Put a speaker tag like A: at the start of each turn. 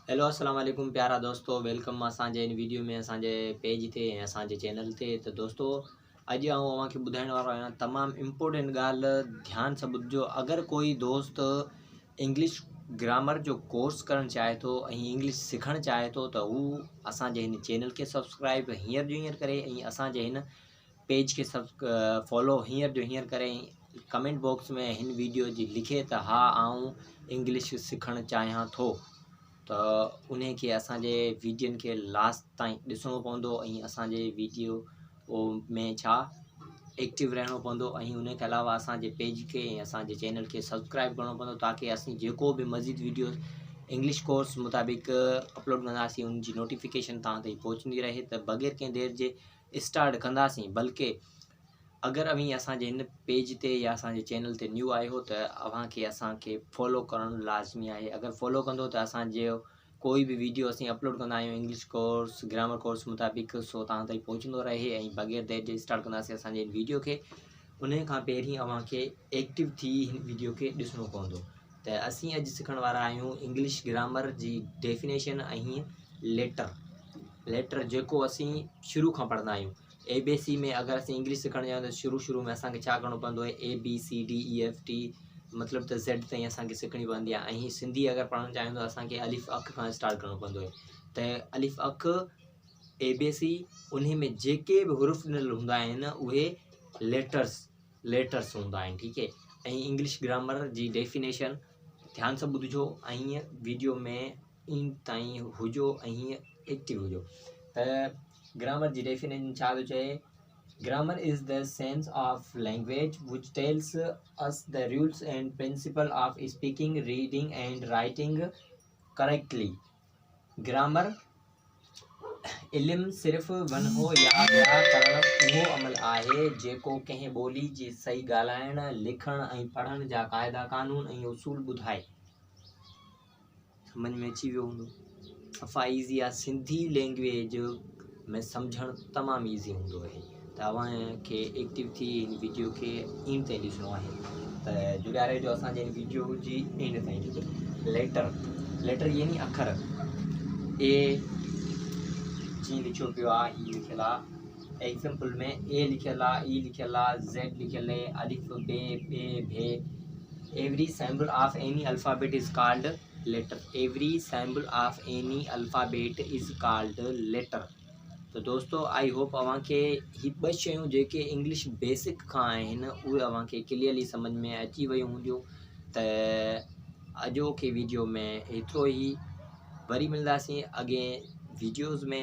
A: Hello السلام عليڪم پيارا دوستو welcome اسان جي هن ويڊيو ۾ اسان جي پيج تي ۽ اسان جي چينل تي ته دوستو اڄ آئون اوهان کي ٻڌائڻ وارو آهيان تمام امپورٽنٽ ڳالهه ڌيان سان ٻڌجو اگر ڪوئي دوست انگلش گرامر جو ڪورس ڪرڻ چاهي ٿو ۽ انگلش سکڻ چاهي ٿو ته هو اسان جي هن چينل کي سبسڪرائب هينئر جو هينئر ڪري ۽ اسان جي هن پيج کي سب فالو هينئر جو هينئر ڪري ۽ ڪمينٽ باڪس ۾ هن ويڊيو جي لکي ته ها آئون انگلش سکڻ چاهيان ٿو ته انهي کي اسان جي ويڊين کي لاسٽ تائين ڏسڻو پوندو ۽ اسان جي ويڊيو ۾ ڇا ايڪٽو رهڻو پوندو ۽ ان کان علاوه اسان جي پيج کي ۽ اسان جي چينل کي سبسڪرائب ڪرڻو پوندو تاڪي اسين جيڪو به مزيد ويڊيوز انگلش ڪورس مطابق اپلوڊ ڪنداسين ان جي نوٽيفڪيشن توهان تائين پهچندي رهي ته بغير ڪنهن دير جي اسٽارٽ ڪنداسين بلڪه اگر اوهين اسان جي هن پيج تي يا اسان جي چينل تي نيو آهيو ته اوهان کي اسان کي فالو ڪرڻ لازمي آهي اگر فالو ڪندو ته اسان جو ڪوئي به ويڊيو اسين اپلوڊ ڪندا آهيون انگلش ڪورس گرامر ڪورس مطابق سو توهان تائين پهچندو رهي ۽ بغير دير جي اسٽارٽ ڪنداسين اسان جي هن ويڊيو کي ان کان پهرين اوهان کي ايڪٽو ٿي هن ويڊيو کي ڏسڻو پوندو ته اسين اڄ سکڻ وارا آهيون انگلش گرامر جي ڊيفينيشن ۽ ليٽر ليٽر جيڪو اسين شروع کان پڙهندا آهيون اي بي سي ۾ اگر اسين انگلش سکڻ چاهيون ته شروع شروع ۾ اسانکي ڇا ڪرڻو پوندو آهي اي بي سي ڊي اي ايف ٽي مطلب ته زيڊ تائين اسانکي سکڻي پوندي آهي ۽ سنڌي اگر پڙهڻ چاهيون ته اسانکي الف اک کان اسٽارٽ ڪرڻو پوندو آهي ته الف اک اي بي سي انهي ۾ جيڪي به حرف ڏنل هوندا آهن اهي ليٽرس ليٽرس هوندا آهن ٺيڪ هي ۽ انگلش گرامر جي ڊيفينيشن ڌيان سان ٻڌجو ۽ ويڊيو ۾ اينڊ تائين هجو ۽ ايڪٽو هجو ته گرامر جي ڊيفينيشن ڇا ٿو چئي grammar is the science of language which tells us the rules and principle of speaking reading and writing correctly grammar علم صرف ونحو يا ويا ڪرڻ اهو عمل آهي جيڪو ڪنهن ٻولي جي صحيح ڳالهائڻ لکڻ ۽ پڙهڻ جا قاعدا قانون ۽ اصول ٻڌائي سمجھ ۾ اچي ويو هوندو صفا ايزي آ سنڌي لينگويج ۾ سمجھڻ تمام ايزي هوندو آهي ته اوهان کي ايڪٽو ٿي هن ويڊيو کي اينڊ تائين ڏسڻو آهي ته جڙيا رهجو اسان جي هن ويڊيو جي اينڊ تائين ٺيڪ آهي ليٽر ليٽر يعني اکر اي جيئن لکيو پيو آهي هي لکيل آهي ايگزامپل ۾ اي لکيل آهي اي لکيل آهي زيڊ لکيل آهي الف بي ٻي ڀي Every symbol of any alphabet is called letter. Every symbol of any alphabet is called letter. ته دوستو I hope اوهان کي هي ٻه شيون جيڪي انگلش بيسڪ کان آهن اهي اوهان کي ڪليئرلي سمجھ ۾ اچي ويون هونديون ته اڄوڪي ويڊيو ۾ ايترو ئي وري ملنداسين اڳين ويڊيوز ۾.